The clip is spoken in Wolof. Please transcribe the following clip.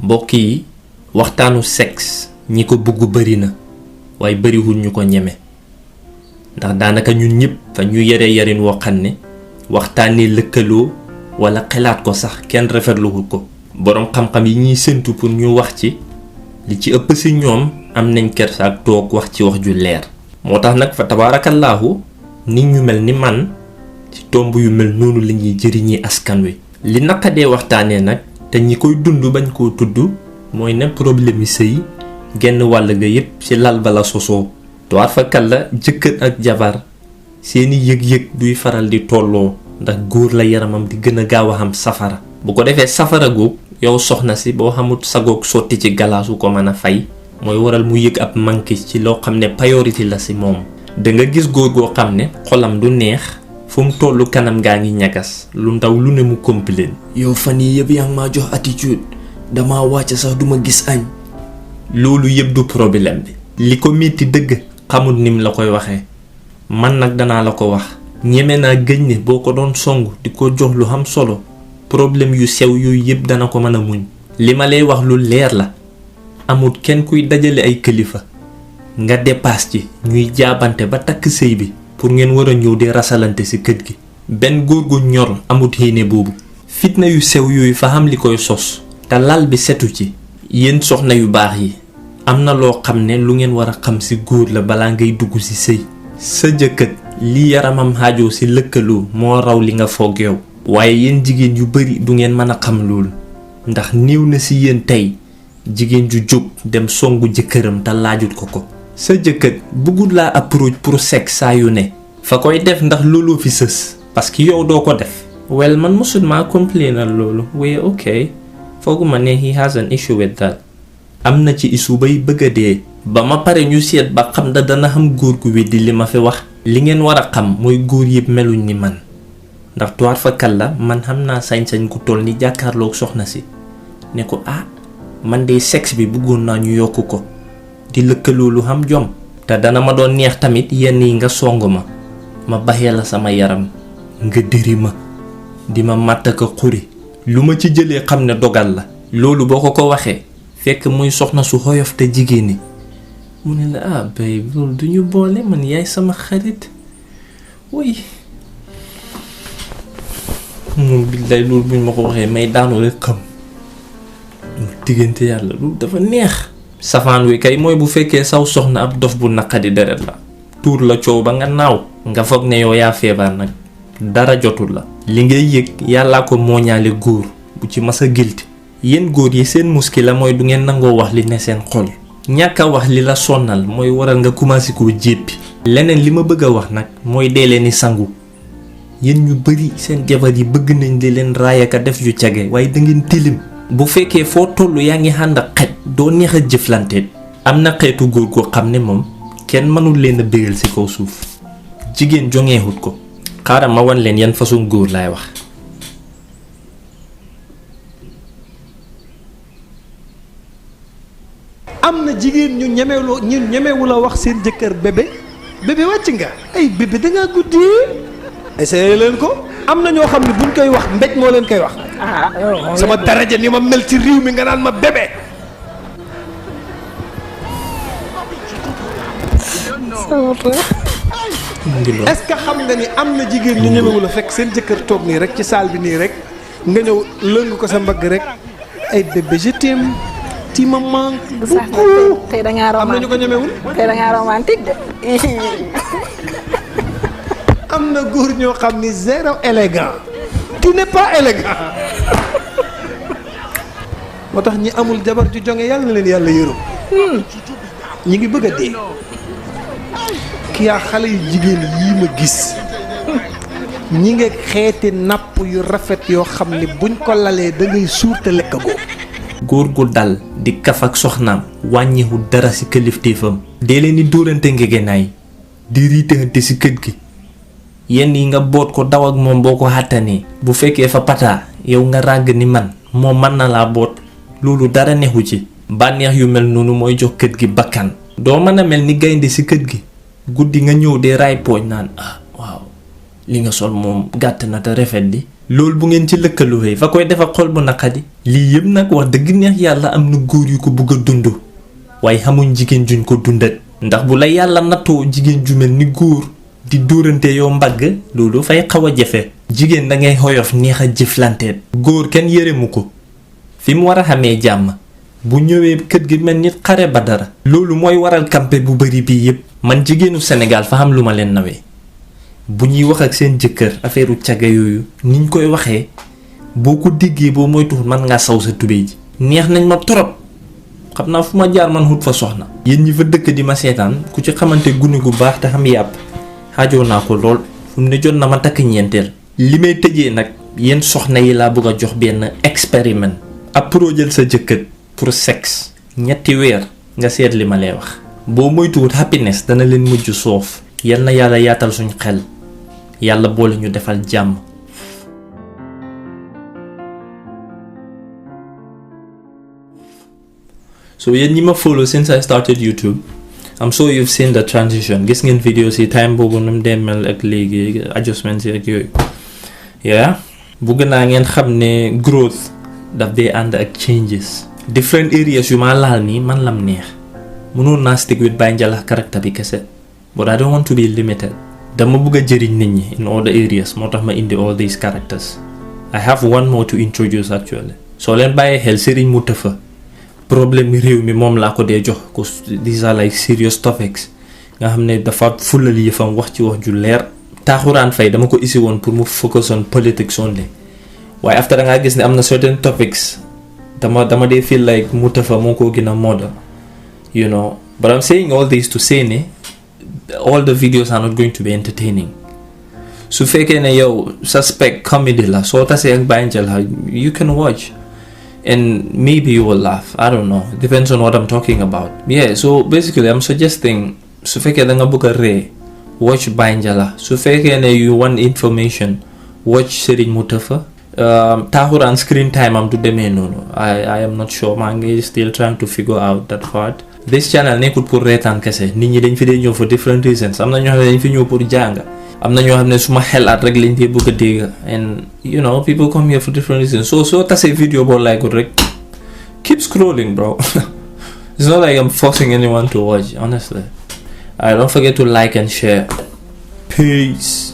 mbokk yi waxtaanu sexe ñi ko bëgg bari na waaye bariwul ñu ko ñeme ndax daanaka ñun ñëpp fa ñu yare yarin woo xam ne waxtaanee lëkkaloo wala xelaat ko sax kenn rafetluwul ko boroom xam-xam yi ñuy séntu pour ñu wax ci li ci ëpp ci ñoom am nañ kersa ak toog wax ci wax ju leer moo tax nag fa tabaarakallaahu nit ñu mel ni man ci tomb yu mel noonu la ñuy jëriñee askan wi li naqadee waxtaanee nag te ñi koy dund bañ koo tudd mooy ne problème yi sëy genn wàll ga yépp ci lal bala sosoo toir fa kàlla jëkkër ak jabar seeni yëg-yëg duy faral di tolloo ndax góor la yaramam di gën a gaaw a xam safara bu ko defee safara goog yow soxna si boo xamut sagoog sotti ci galaasu ko mën a fay mooy waral mu yëg ab manqué ci loo xam ne priorité la si moom da nga gis góor goo xam ne xolam du neex fu mu tollu kanam gaa ngi ñagas lu ndaw lu ne mu complain yow fan yi yëpp yaa ngi maa jox attitude dama wàcc sax duma gis añ loolu yëpp du problème bi li ko metti dëgg xamul nim la koy waxee man nag danaa la ko wax ñeme naa gëñ ne boo ko doon song di ko jox lu am solo problème yu sew yooyu yëpp dana ko mën a muñ li ma lay wax lu leer la amul kenn kuy dajale ay kilifa nga dépasse ci ñuy jaabante ba takk sëy bi pour ngeen war a ñëw di rasalante ci kër gi benn góor gu ñor amut yéene boobu fitna yu sew yooyu fa xam li koy sos te lal bi setu ci yéen soxna yu baax yi am na loo xam ne lu ngeen war a xam ci góor la balaa ngay dugg ci sëy sa jëkkër li yaramam xaajoo ci lëkkaloo moo raw li nga foog yow waaye yéen jigéen yu bari du ngeen mën a xam loolu ndax néew na ci yéen tey jigéen ju jóg dem songu jëkkëram te laajut ko ko sa jëkkër bëggul laa approche pour sexe saa yu ne fa koy def ndax looloo fi sës parce que yow doo ko def well man mosut maa complainal loolu waaye ok fooguma ne he has an issue with that am na ci issue bay bëgg a dee ba ma pare ñu seet ba xam da dana xam góor gu weddi li ma fi wax li ngeen war a xam mooy góor yëpp meluñ ni man ndax tuwaat fa kàlla man xam naa sañ-sañ gu toll ni jàkkaarloog soxna si ne ko man de sexe bi bëggoon naa ñu yokk ko di lëkkaloo lu xam jom te dana ma doon neex tamit yenn yi nga song ma baxee la sama yaram nga dëri ma di ma màtt ko xuri lu ma ci jëlee xam ne dogal la loolu boo ko waxee fekk muy soxna su xoyof te jigéen ñi mu ne la bay loolu duñu boole man yaay sama xarit woy moom billaay loolu buñ ma ko waxee may daanu rek xam diggante yàlla loolu dafa neex safaan wi kay mooy bu fekkee saw soxna ab dof bu naqadi deret la tuur la coow ba nga naaw nga foog ne yow yaa feebar nag dara jotul la li ngay yëg yàllaa ko mooñaale góor bu ci masa gilti yéen góor yi seen muski la mooy du ngeen nangoo wax li ne seen xol ñàkk a wax li la sonnal mooy waral nga commencé koo jéppi leneen li ma bëgg a wax nag mooy dee leen ni sangu yéen ñu bari seen jabar yi bëgg nañ di leen raayaka def yu cage waaye da ngeen tilim bu fekkee foo toll yaa ngi ànd ak xet doo neex a jëflanteet am na xeetu góor goo xam ne moom kenn mënul leen a bégal ci kaw suuf jigéen jongeexut ko xaaral ma wan leen yan façon góor laay wax am na jigéen ñu ñemewu la wax seen jëkkër bébé wàcc nga ay bébé da ngaa guddee essayé leen ko am na ñoo xam ne buñ koy wax mbéj moo leen koy wax sama daraja ni ma mel ci réew mi nga naan ma bébé est-ce que xam nga ni am na jigéen ñu ñemewu la fekk seen jëkkër toog nii rek ci salle bi nii rek nga ñëw lëng ko sa mbagg rek ay bébé je t'aime ti ma manque beaucoup tey da ngaa romantique am na ñu ko ñemewul tey da ngaa romantique de am na góor ñoo xam ni zéro élégant tu n'es pas élégant moo tax ñi amul jabar ju jonge yàlla na leen yàlla yërëm ñi ngi bëgg a dee ki yaa xale yu jigéen yii ma gis ñi nga xeeti napp yu rafet yoo xam ni buñ ko lalee da ngay suur te lekk goo góor gu dal di kaf ak soxnaam wàññiwu dara ci këlifteefam dee leen di dóorante ngegenaay di riitante ci kër gi yenn yi nga boot ko daw ak moom boo ko xàttanee bu fekkee fa pataa yow nga ràgg ni man moom mën na laa boot loolu dara nexu ci bànneex yu mel noonu mooy jox kër gi bakkan doo mën a mel ni gaynde ci kër gi guddi nga ñëw de raay pooñ naan waaw li nga sol moom gàtt na te rafet di loolu bu ngeen ci lëkkaluwee fa koy defa xol bu naqadi. lii yëpp nag wax dëgg neex yàlla am na góor yu ko bëgg a dund waaye xamuñ jigéen juñ ko dundat ndax bu la yàlla nattoo jigéen ju mel ni góor di dóorante yow mbagg loolu fay xaw a jafe. jigéen da ngay xoyof neex a jëflanteet. góor kenn yëremu ko fi mu war a xamee jàmm bu ñëwee kër gi mel ni xare ba dara. loolu mooy waral campé bu bari bii yëpp. man jigéenu Sénégal fa xam lu ma leen nawee bu ñuy wax ak seen jëkkër affaire u caga yooyu niñ koy waxee boo ko déggee boo moytuwul man ngaa saw sa tubéy ji. neex nañ ma trop xam naa fu ma jaar man xut fa soxna. yéen ñi fa dëkk di ma seetaan ku ci xamante gune gu baax te xam yàpp xaajoo naa ko lool fu mu ne jot na ma takk ñeenteel. li may tëjee nag yéen soxna yi laa bëgg a jox benn expériment. approchal sa jëkkër pour sexe 3 weer nga seet li ma lay wax. boo moytuwul happiness dana leen mujj soof. yal na yàlla yaatal suñ xel yàlla boole ñu defal jàmm. so yéen ñi ma follow since I started YouTube I'm sure you've seen the transition. gis ngeen videos yi time boobu nu mu dee mel ak léegi adjustments yi ak yooyu. yeah bugg naa ngeen xam ne growth daf dee ànd ak changes. different areas yu ma laal nii man lam neex mënoon naa stick with Baye Njala character bi kese but I don't want to be limited. dama bëgg a jëriñ nit ñi in all the areas moo tax ma indi all these characters. I have one more to introduce actually. soo leen bàyyee xel Serigne Moutafa problème mi réew mi moom laa ko dee jox ko these are like serious topics nga xam ne dafa fulal yëfam wax ci wax ju leer. Taaxuraan Fay dama ko isi woon pour mu focus on politics only waaye after da ngaa gis ne am na certain topics dama dee feel like Moutafa moo ko gën a modern you know. But I'm saying all this to say ne all the videos are not going to be entertaining. su fekkee ne yow suspect comedy la soo tasee ak Baye Njala you can watch and maybe you will laugh. I don't know, depends on what I'm talking about. Yeah, so basically I'm suggesting su fekkee da nga bëgg a ree watch Baye Njala. su fekkee ne you want information watch Serigne Moutafa. Taaxuraan screen time am du demee noonu. I am not sure, maa ngi still trying to figure out that part. This channel nekkul pour reetaan kese nit ñi dañ fi dee ñëw for different reasons. am na ñoo xam ne dañ fi ñëw pour jàng am na ñoo xam ne suma xelaat rek lañ dee bëgg a dégg and you know people come here for different reasons. So tasee video boo like rek keep scrolling bro. It's not like I'm forcing anyone to watch honestly. Don't forget to like and share. Peace.